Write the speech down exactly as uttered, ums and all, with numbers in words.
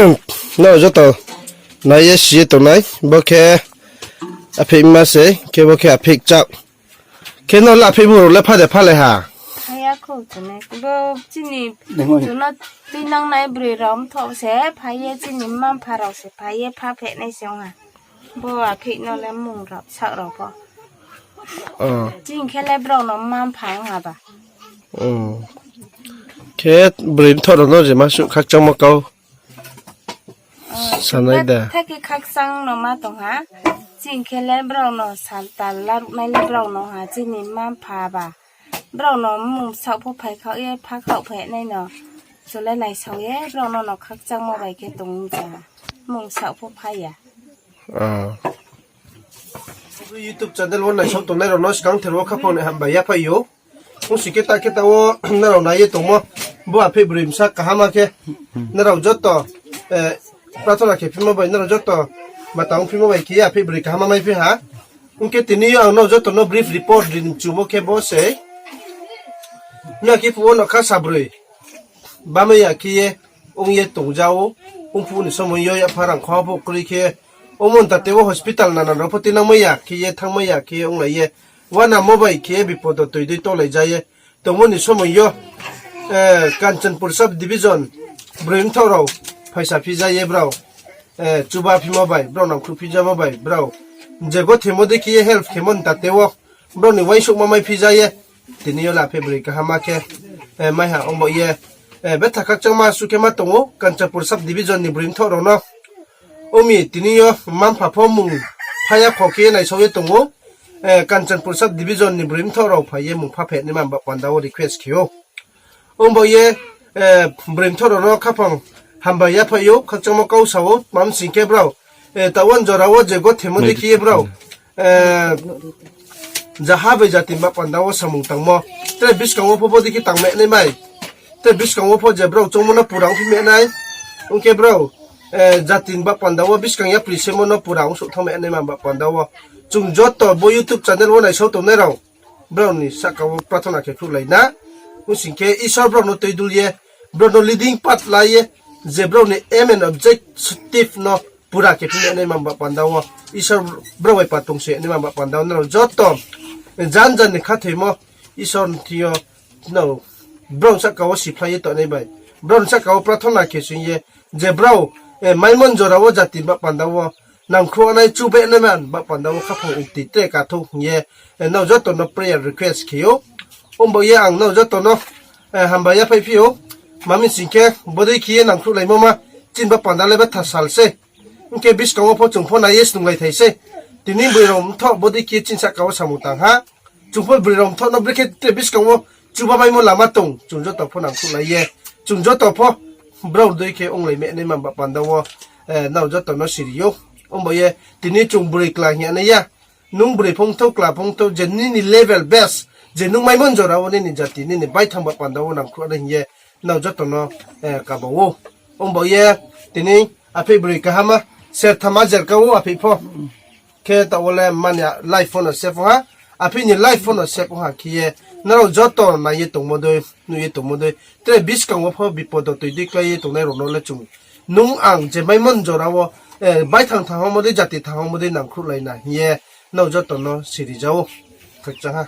Nrao joto nai ye si ye tongnai, bo khe apheihma se, khe bo khe apheih kchak. Khe nrao le apheihmo rao le pha de phalai ha? Phai ya khou, chini bo chini chung no tuinangnai broi rao mthoh se phai ye, chini mma-mpha rao se phai ye pha phehnai se ong ha. Bo apheih no le mmung rao, saoh rao pho. Chini khe le brao no mma-mpha ong ha ba. Khe broi mthoh rao no je ma suh khakchangmo kau sanai da. Thai khe khakchang no ma tong ha. Chini khe le brao no sal tal laruhnai le brao no ha, chini mma-mpha ba. Brao no mmung saoh pho phai khaoh ye, pha khaoh phainai no. Chung le naisao ye, brao no no khakchangmo bai khe tong ja. Mmung saoh pho phai ya. YouTube channel wo naisao tongnai rao no skangther wo khaphang ni hambai yaphaih ou. Ong sing khe ta khe ta wo nrao nai ye tongmo, bo apheih broi bsa kaham khe, nrao joto prathona khe phimo bai, nrao joto matang phimo bai khe ye apheih broi kaham maiphi ha. Ong khe tini yo ang nrao joto no brief report ri mchumo khe bo se, mia khe phuh wo no kha sa broi bamai ya khe ye ong ye tongja ou. Ongphuh ni somoi yo yapha rang kho pho kroi khe, ongmo ntate wo hospital nanan rao pho tuinangmai ya khe ye, thanngmai ya khe ye onglai ye, uanamo bai khe ye bipod wo toi dei tolai ja ye tongmo ni somoi yo, Kanchanpur sub division broi mthoh rao phaisa phi ja ye brao, chuba phimo bai, brao nangkhruh phi jamo bai, brao je gothemo dei khe ye help khemo ntate wo, brao ni uaingsouhma mai phi ja ye, tini yo le apheih broi kaham khe mai ha. Ongbo ye betha khakchangma su khe ma tong ou Kanchanpur sub division ni broi mthoh rao no. Ong mi tini yo mma-mpha pho mmung pha ya kho khe ye naisao ye tong ou. Kanchanpur sub division ni broi mthoh rao phai ye mmung pha phehnai ma ba panda wo request khe ou. Ongbo ye broi mthoh rao no khaphang hambai yaphaih ou, khakchangmo kau sa ou, tma hing sing khe brao, taoh wo jora wo je gothemo dei khe ye brao, jaha bai jati ni ba panda wo samung tangmo, tre buskang wo pho bo dei khe tang menai mai, tre buskang wo pho je brao choungmo no pura ongphi menai, ong khe brao, jati ni ba panda wo buskang yapri semo no pura ongsouh thanng menai ma ba panda wo, chung joto bo YouTube channel wo naisao tongnai rao, brao ni sahka wo prathona khe khruhlai na. Ong sing khe Isor brao no toi dul ye, brao no leading path la ye, je brao ni aim and objective no pura khe phi menai ma ba panda wo, Isor brao bai patong se nai ma ba panda wo, nrao joto jan jan ni khathoimo Isor ni thing yo, no, brao ni sahka wo siphlai ye tongnai bai, brao ni sahka wo prathona khe sing ye, je brao maimon jora wo jati ba panda wo nangkhruh nai, chubenai ma ba panda wo khaphang ukti tre kathou hing ye, nrao joto no prayer request khe ou. Ongbo ye ang nrao joto no hambai yaphaih phi ou. Tma hing sing khe bo dei khe ye nangkhruhlaimo ma chini ba panda le betha sal sei. Ong khe buskang wo pho chung pho nai ye snunglai thai sei. Tini broi rao mthoh bo dei khe ye chini sahka wo samung tang ha. Chung pho broi rao mthoh no brekhe tre buskang wo chuba maimo lama tong, chung joto pho nangkhruhlai ye, chung joto pho brao dei khe onglai menai ma ba panda wo, nrao joto no siri ou. Ongbo ye tini chung broi kla hing ya nai ya. Nung broi phongthou, kla phongthou, je nini level best, je nung maimon jora wo nini jati, nini baithang ba panda wo nangkhruh nai hing ye, nrao joto no kaba ou. Ongbo ye tini apheih broi kaham, sertham jerka ou apheih pho. Khe taoh wo le mani life pho no save ong ha, apheih ni life pho no save ong ha khe ye, nrao joto nai ye tongmo dei, nuh ye tongmo dei, tre buskang wo pho bipod wo toi dei klái ye tongnai rao no le chung, nung ang je maimon jora wo, baithang thanngmo dei, jati thanngmo dei nangkhruhlai na hing ye, nrao joto no siri ja ou. Khakchang ha.